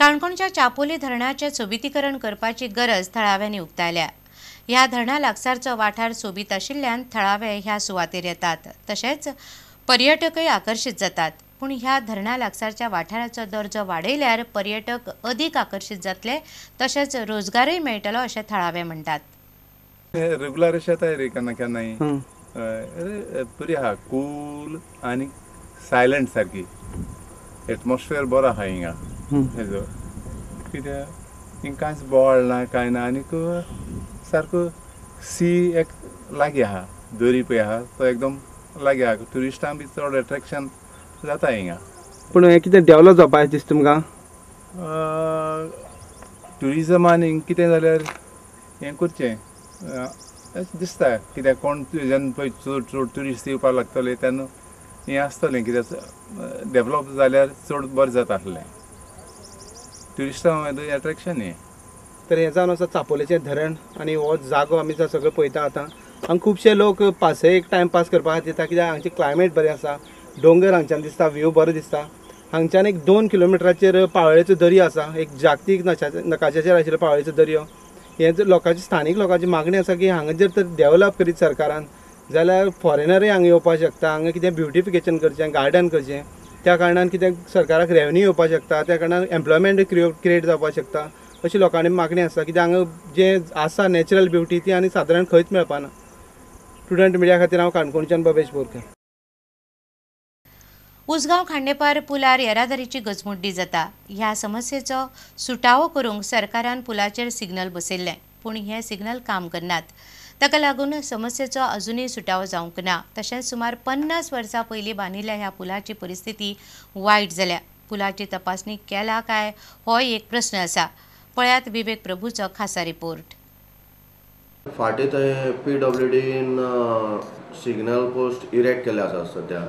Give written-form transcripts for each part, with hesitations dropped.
काणकोणच्या चापोली धरणाचें सोबितीकरण करपाची गरज थळाव्यांनी उक्तायल्या. ह्या धरणा लागसारचो वाठार सोबीत आशिल्ल्यान थळावे ह्या सुवातेर येतात, तशेंच पर्यटकय आकर्शीत जातात. पूण ह्या धरणा लागसारच्या वाठाराचो दर्जो वाडयल्यार पर्यटक अदीक आकर्शीत जातले, तशेंच रोजगारय मेळटलो अशें थळावे म्हणटात. रेगुलर येताय रे केन्ना केन्नाय, बरी आहा, कूल आनी सायलंट सारकी, एटमॉस्फियर बरो आहा हिंगा हेजो. कित्याक हिंगा कांयच बोवाळ ना कांय ना, आनीक सारको सी एक लागीं आहा, दरी पळय आहा तो एकदम लागीं आहा, ट्युरिस्टां बी चड एट्रेक्शन जाता हिंगा. पूण हें कितें डेवलप जावपाक दिसता तुमकां? ट्युरिजमान हिंगा कितें जाल्यार हें करचें दिसता, कित्याक कोण जेन्ना पळय चड चड ट्युरिस्ट येवपाक लागतले तेन्ना हें आसतलें, कित्याक डेवलप जाल्यार चड बरें जाता आसलें, ट्युरिस्टां एट्रेक्शन हें. तर हें जावन आसा चापोलेचें धरण आनी हो जागो आमी जो सगळो पळयता आतां. हांगा खुबशे लोक पासयेक टायमपास करपा खातीर येता, कित्याक हांगचें क्लायमेट बरें आसा, दोंगर हांगच्यान दिसता, व्यू बरो दिसता. हांगच्यान एक 2 किलोमिटराचेर पाळोळेचो दर्यो आसा, एक जागतीक नकाशाचेर आशिल्लो पाळोळेचो दर्यो. हें लोकांची, स्थानीक लोकांची मागणी आसा की हांगा जर तर डेवलप करीत सरकारान जाल्यार फॉरेनरूय हांगा येवपाक शकता. हांगा कितें ब्युटिफिकेशन करचें, गार्डन करचें, त्या कारणान कितें सरकाराक रेवन्यू येवपाक शकता, त्या कारणान एम्प्लॉयमेंट क्रिएट जावपाक शकता, अशी लोकांनी मागणी आसा. कित्याक हांगा जें आसा नॅचरल ब्युटी ती आनी सादारण खंयच मेळपाना. स्टुडंट मिडिया खातीर हांव काणकोणच्यान बबेश बोरकर. उसगांव खांडेपार पुलार येरादारीची गजमुड्डी जाता. ह्या समस्येचो सुटावो करूंक सरकारान पुलाचेर सिग्नल बसयल्लें, पूण हे सिग्नल काम करनात. ताका लागून समस्येचो अजुनूय सुटावो जावंक ना. तशेंच सुमार 50 वर्सां पयलीं बांदिल्ल्या ह्या पुलाची परिस्थिती वायट जाल्या. पुलाची तपासणी केला काय होय एक प्रस्न आसा. पळयात विवेक प्रभूचो खासा रिपोर्ट. फाटीं थंय पीडब्ल्यूडीन सिग्नल पोस्ट इरेक्ट केल्ले आसा सद्या,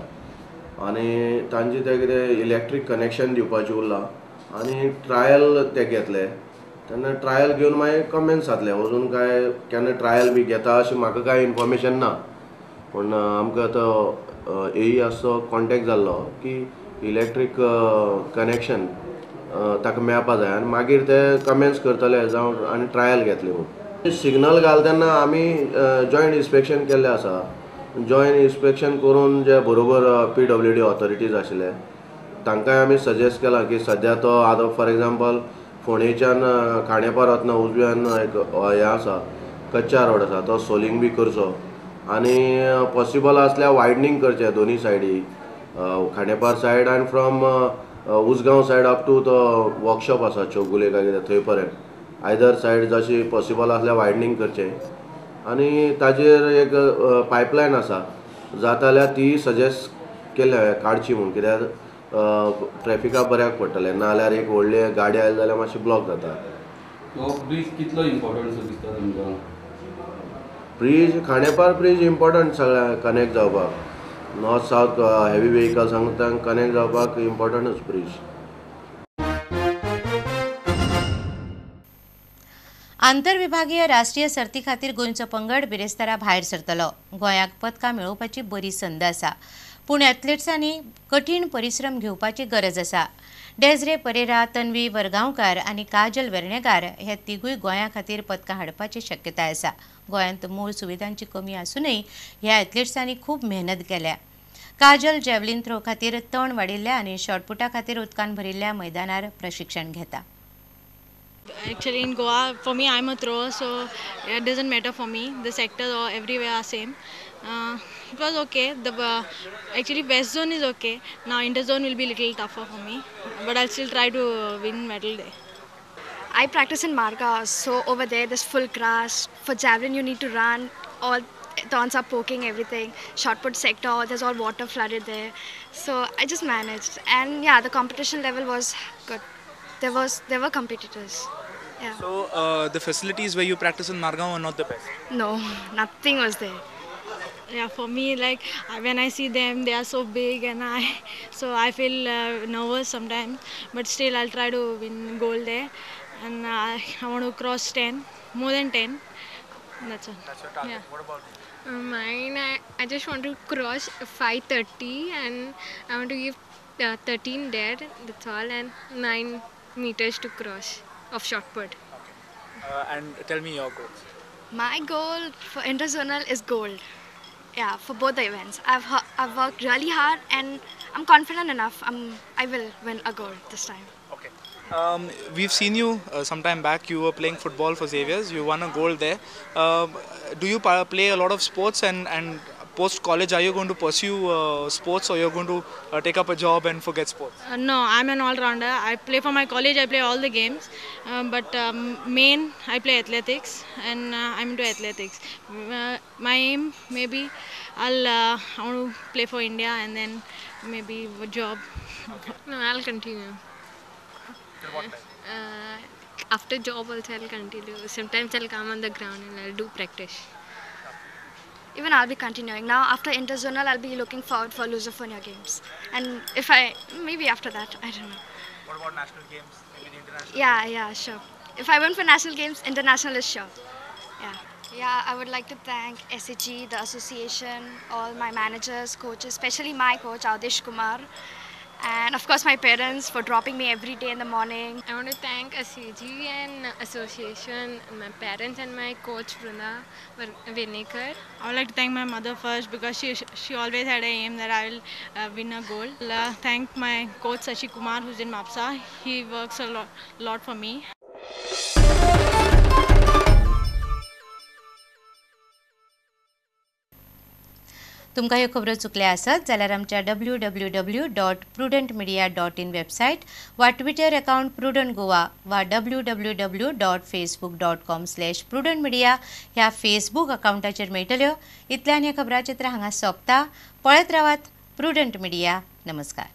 आनी तांचे ते कितें इलेक्ट्रीक कनेक्शन दिवपाचें उरलां आनी ट्रायल ते घेतले तेन्ना ट्रायल घेवन मागीर कमेंट्स जातले. अजून काय केन्ना ट्रायल बी घेता अशें म्हाका कांय इन्फॉर्मेशन ना, पूण आमकां तो एई आसो कॉन्टेक्ट जाल्लो की इलेक्ट्रीक कनेक्शन ताका मेळपा जाय आनी मागीर ते कमेंट्स करतले जावं आनी ट्रायल घेतले म्हूण. सिग्नल घाल तेन्ना आमी जॉयंट इन्स्पेक्शन केल्लें आसा. जॉयंट इन्स्पेक्शन करून जे बरोबर पीडब्ल्यूडी ऑथॉरिटीज आशिल्ले तांकांय आमी सजेस्ट केलां की सद्या तो आतां फॉर एग्जाम्पल फोंडेच्यान खांडेपार वतना उजव्यान एक हें आसा, कच्चा रोड आसा, तो सोलिंग बी करचो आनी पॉसिबल आसल्यार वायडनींग करचें दोनी सायडी, खांडेपार सायड आनी from Usgao side up to तो वर्कशॉप आसा चौगुले काय कितें थंय पर्यंत आयदर सायड जशी पॉसिबल आसल्यार वायडनींग करचें. आनी ताजेर एक पायपलायन आसा जाता जाल्यार ती सजेस्ट केल्या काडची म्हूण, कित्याक ट्रॅफिकाक बऱ्याक पडटलें, नाजाल्यार एक व्हडली गाडी आयली जाल्यार मातशी ब्लॉक जाता. हो ब्रीज कितलो इम्पॉर्टंट सो दिसता तुमकां? ब्रीज खांडेपार ब्रीज इम्पॉर्टंट सगळ्यांक कनेक्ट जावपाक, नॉर्थ सावथ हेवी व्हेकल्सांक तांकां कनेक्ट जावपाक इम्पॉर्टंटूच ब्रीज. आंतरविभागीय राष्ट्रीय सर्ती खातीर गोंयचो पंगड बिरेस्तारा भायर सरतलो. गोंयाक पदकां मेळोवपाची बरी संद आसा, पूण एथलेट्सांनी कठीण परिश्रम घेवपाची गरज आसा. डेजरे परेरा, तन्वी वरगांवकार आनी काजल वेर्णेकार हे तिगूय गोंया खातीर पदकां हाडपाची शक्यताय आसा. गोंयांत मूळ सुविधांची कमी आसूनय ह्या एथलेट्सांनी खूब मेहनत केल्या. काजल जॅवलिन थ्रो खातीर तण वाडिल्ल्या आनी शॉटपुटा खातीर उदकान भरिल्ल्या मैदानार प्रशिक्षण घेता. Actually in Goa, for me, I'm a thrower, so it doesn't matter for me. The sectors or everywhere are same. It was okay. The actually West Zone is okay. Now Inter Zone will be little tougher for me, but I'll still try to win medal there. I practice in Margao, so over there there's full grass. For javelin you need to run, all thorns are poking everything. Shot put sector, there's all water flooded there. So I just managed, and yeah, the competition level was good. There were competitors. Yeah. So the facilities where you practice in Margao are not the best? No, nothing was there. Yeah, for me, like when I see them, they are so big, and I feel nervous sometimes. But still, I'll try to win gold there, and I want to cross 10, more than 10. That's all. That's your target. Yeah. What about you? Mine, I just want to cross 5:30, and I want to give 13 there. That's all, and 9 meters to cross of shot put. Okay. And tell me your goals. My goal for interzonal is gold. Yeah, for both the events. I've worked really hard and I'm confident enough. I will win a gold this time. Okay. We've seen you some time back. You were playing football for Xavier's. You won a gold there. Do you play a lot of sports, and post college, are you going to pursue sports, or you're going to take up a job and forget sports? No, I'm an all-rounder. I play for my college. I play all the games, but main I play athletics, and I'm into athletics. My aim, maybe I want to play for India and then maybe a job. Okay. No, I'll continue. Till what time? After job also I'll continue. Sometimes I'll come on the ground and I'll do practice. Even I'll be continuing. Now after interzonal, I'll be looking forward for Lusofonia Games. And if I, maybe after that, I don't know. What about national games? Maybe the international? Yeah, yeah, sure. If I win for national games, international is sure. Yeah. Yeah, I would like to thank SAG, the association, all my managers, coaches, especially my coach, Avdesh Kumar. And of course my parents for dropping me every day in the morning. I want to thank SAG and association, my parents and my coach Vrunda Vinekar. I would like to thank my mother first because she always had an aim that I will win a gold. I'll thank my coach Sashi Kumar, who's in Mapsa. He works a lot for me. तुमकां ह्यो खबरो चुकल्या आसत जाल्यार आमच्या www.prudentmedia.in website वा Twitter account prudent Goa वा www.facebook.com/prudentmedia ह्या Facebook अकाउंटाचेर मेळटल्यो. इतल्यान हें खबराचित्र हांगा सोंपता. पळयत रावात प्रुडंट मिडिया. नमस्कार.